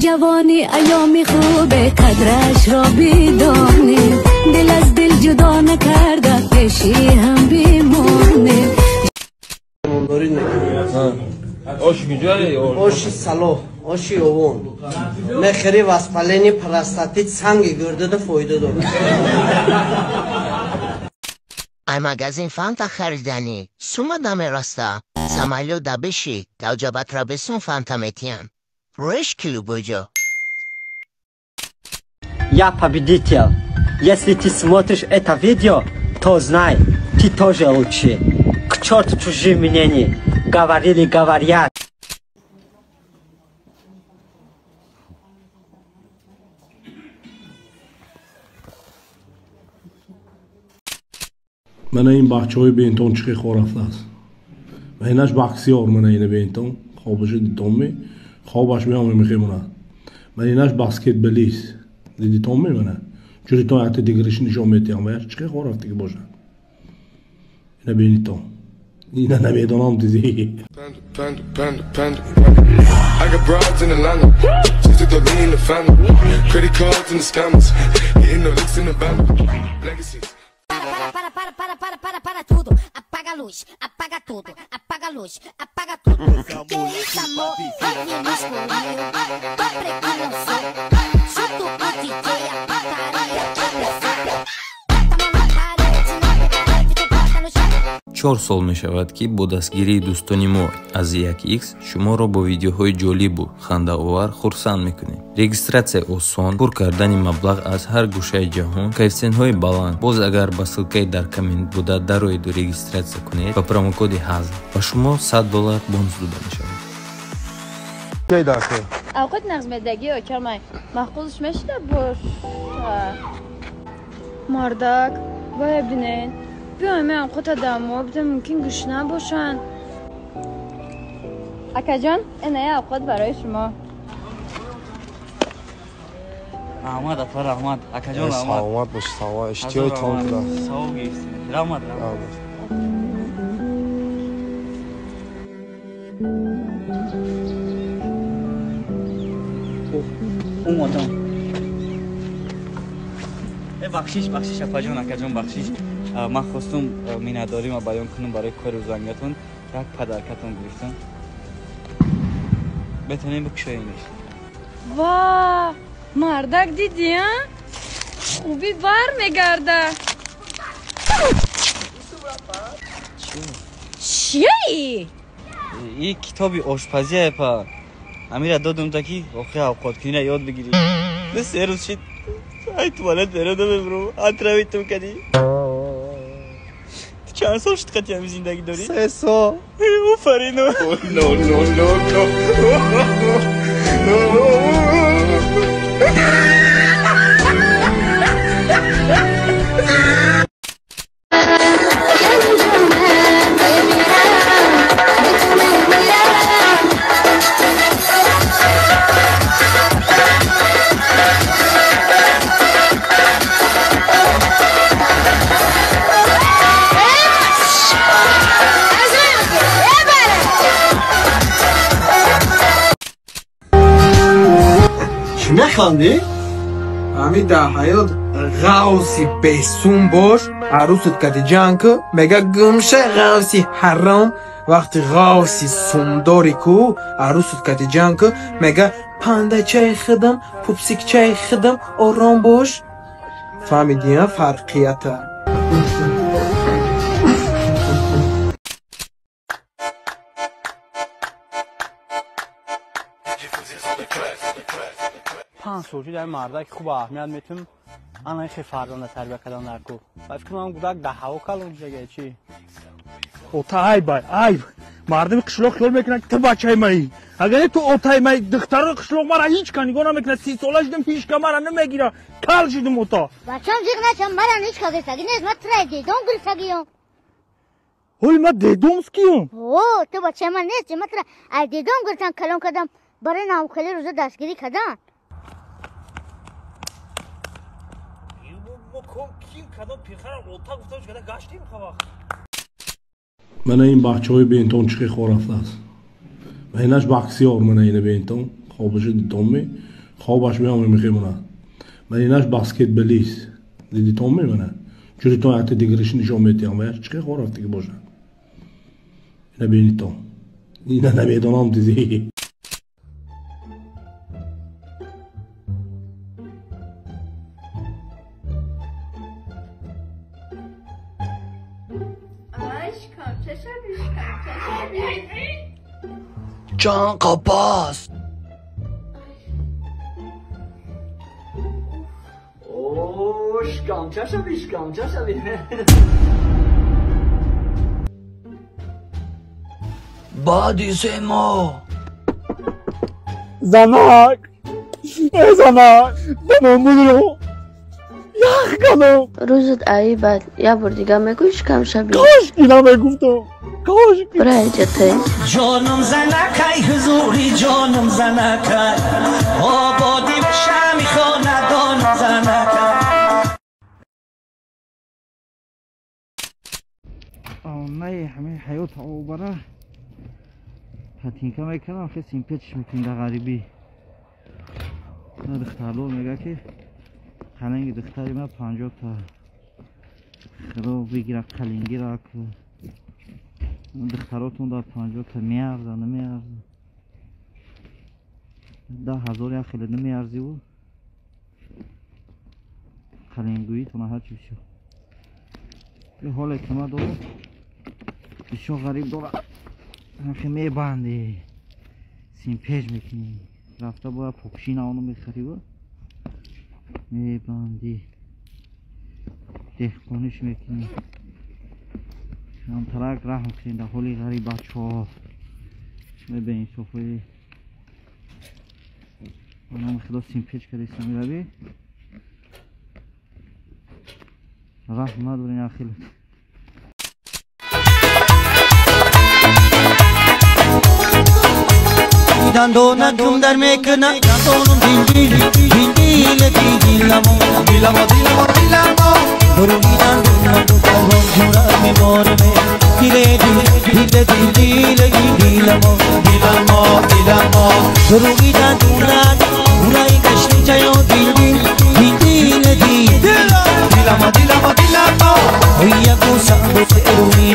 Ҷавонӣ айёми хубе, қадрашро бидонем. Дил аз дил ҷудо накарда, пеши ҳам бимонем. Оши куҷое? Оши сало, оши ёвон. Мехӯри, воспаление простатит, санги гурдада фоида дорад. Ай магазин фанта хариданӣ. Сума дамераста. Самолёт да биши, галҷабатра бесун фанта метиям. Рӯеш килу буҷо. Я победитель. Если ты смотришь это видео, то знай, ты тоже лучший. К черту чужие мнения. Говорили, говорят. Мана ин бачаҳои бентон чӣ хор рафтааст. Ва инаш боксёр, мана ина бентон, хобаша дидонми, хобаш меоме мехемонад. Мана инаш баскетболист. Дидитонми мана? Ҷуритон якта дигариш нишон метиҳам, ва яш чӣ хор рафтаги бошад. Ина бинитон. Ина намедонам дизи. Panda, panda, panda, panda. I got broads in Atlanta. Just took the lean in the family. Credit cards and the scammers. Hitting the licks in the van. Legacies. Para, para, para, para, para, para, para tudo. Apaga a luz, apaga tudo, apaga a luz, apaga tudo. Que isso, amor? Ai, me escolheu. Tô pregando, junto com o DJ, a putaria toda. Bota a mão na parede, na parede, tu bota no chão. 4 сол мешавад, ки бо дастгирии дӯстони мо аз 1x шуморо бо видеоҳои ҷолибу хандаовар хурсанд мекунем. Регистратсия осон, пур кардани маблағ аз ҳар гӯшаи ҷаҳон, коэффисиентҳои баланд. Боз агар ба ссылкаи дар коммент буда дароеду регистратсия кунед, ба промокоди ҳазл ба шумо $100 бонус дода мешавад. Авқот нағзмедагӣ окамай маъқулш мешуда бош. Мардак, боя бинед. Биёем авқота дамо бида, мумкин гушна бошанд. Акаҷон, иная авқот барои шумо. Раҳмат, апа, раҳмат. Акаҷон, раҳмат. Саломат бош, саломат. Иштиҳои том кунам. Савоб гирифтем. Раҳмат, раҳмат. Омадам. Бахшиш, бахшиш, апаҷон, акаҷон, бахшиш. Ман хостум миннатдорима баён кунам барои кори рӯзангатон. Як падаркатон гирифтам. Бетонем бикушоемш. Ва, мардак дидӣ, а? Хубӣ бармегарда. Чияи? И китоби ошпазия, па. Амира додум та ки охи авқоткунира ёд бигирӣ. Се рӯз шид. Ай туалет беродам бро. Атравитум кадӣ. Чанд сол шуд қати ҳами зиндагӣ дорӣ? 3 сол. Офарино. No, no, no, no. Чӣ механдӣ? Ҳами дар ҳаёт ғавси бесум бош, арӯсат кати ҷанг ку, мега гумша ғавси ҳаром. Вақти ғавси сумдори ку, арӯсат кати ҷанг ку, мега пандачаи худам, пупсикчаи худам, ором бош. Фаҳмидӣ фарқията? Панҷ сол шуд, ай мардак хуб аҳамият метум, ана хе фарзанда тарбия кардан дар ку. Ба фикр ман гудак да ҳаво калон ҷага чи. Ота ай бай, ай. Мардуми қишлоқ хиёл мекунад, ки ту бачаи маӣ. Агар не ту отаи маӣ, духтарои қишлоқ мара ҳеҷ ка нигоҳ намекунад. 30 сола шудам, ҳеҷ ка мара намегира. Кал шудам ота. Бачам зиқ нашам, мара ҳеҷ ка гирифтагӣ нест, ман тура дедом гирифтагиём. Ҳоли ман дедомскиём? О, ту бачаи ман нести, ман тура ай дедом гирифтам, калон кардам, барои навхеле рӯза дастгирӣ кардам. Мана ин бачаҳои бентон чӣ хор рафтааст. Ва инаш боксёр, мана ина бентон, хобаша дидонми, Хобаш меом мехемонад. Ман инаш баскетболист. Дидитон мемона. Ҷуритон якта дигариш нишон метиҳам. Ва чӣ хор рафтагӣ бошад. Ина бинитон. Ина намедонам дизи. Can kapas. Şkamça şabi. Badi semo. Занак. Эй занак. Занам будро. Ях канам. Рӯзат аи бад. Я бор дига мегӯй шикам шаби. Кош ки намегуфтам. Кош ки. Бира иҷатай. Ҷонум занакай ҳузури ҷонум занакай. Ободи шами хонадонум занакай. Онаи ҳамаи ҳаёт обара патинка мекардам, хе симпечш мекунем дар ғарибӣ. Духтарло мега ки қалинги духтари ман 50 та. Худо бигира қалингира ку. Духтаротон дар 50 та меарза, намеарза. 10,000 як хеле намеарзиву. Қалингӯитона ҳарчи бисёр. Ҳоле ки ман дорам бисёр ғариб дорам. Хе мебандӣ, симпеж мекунӣ. Рафта бояд покшина оно мехариву. Мебандӣ, деҳқониш мекунӣ. Камтарак раҳм кунед дар ҳоли ғариб бачаҳо. Беинсофои ба номи Худо симпеж кардиста меравӣ. Раҳм надорин ахил. Дандонакум дар мекуна дандонум дилдили дилдили диламо диламо диламо диламо дуруни дандонакум тавон ҷура мемораме диле диле дилдили диламо диламо диламо дуруни дандонак ураи гашти чаё дилдил дилдили дил диламо диламо диламо оя гуса буси руни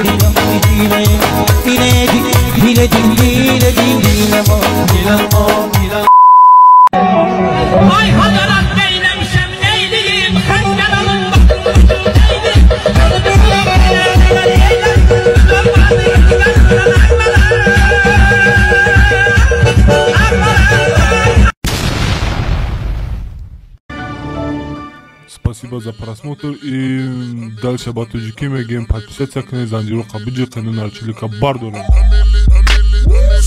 диле диле диле дилдили диламо диламо диламо. Ay hadarat neylemişem neyleyim xendelanın Спасибо за просмотр и дальше ба тоҷикӣ мегӯем подписаться кунед, занҷироқа биҷиқенед, нарчилика бардоред.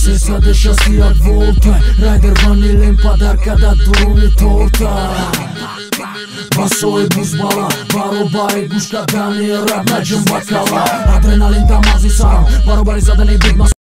361 волта Райдер ванилем подарка да дуруни торта. Басои бузбала баробари гӯш кардани раб наҷум бакала. Адреналин дамази сарам баробари задани бигма.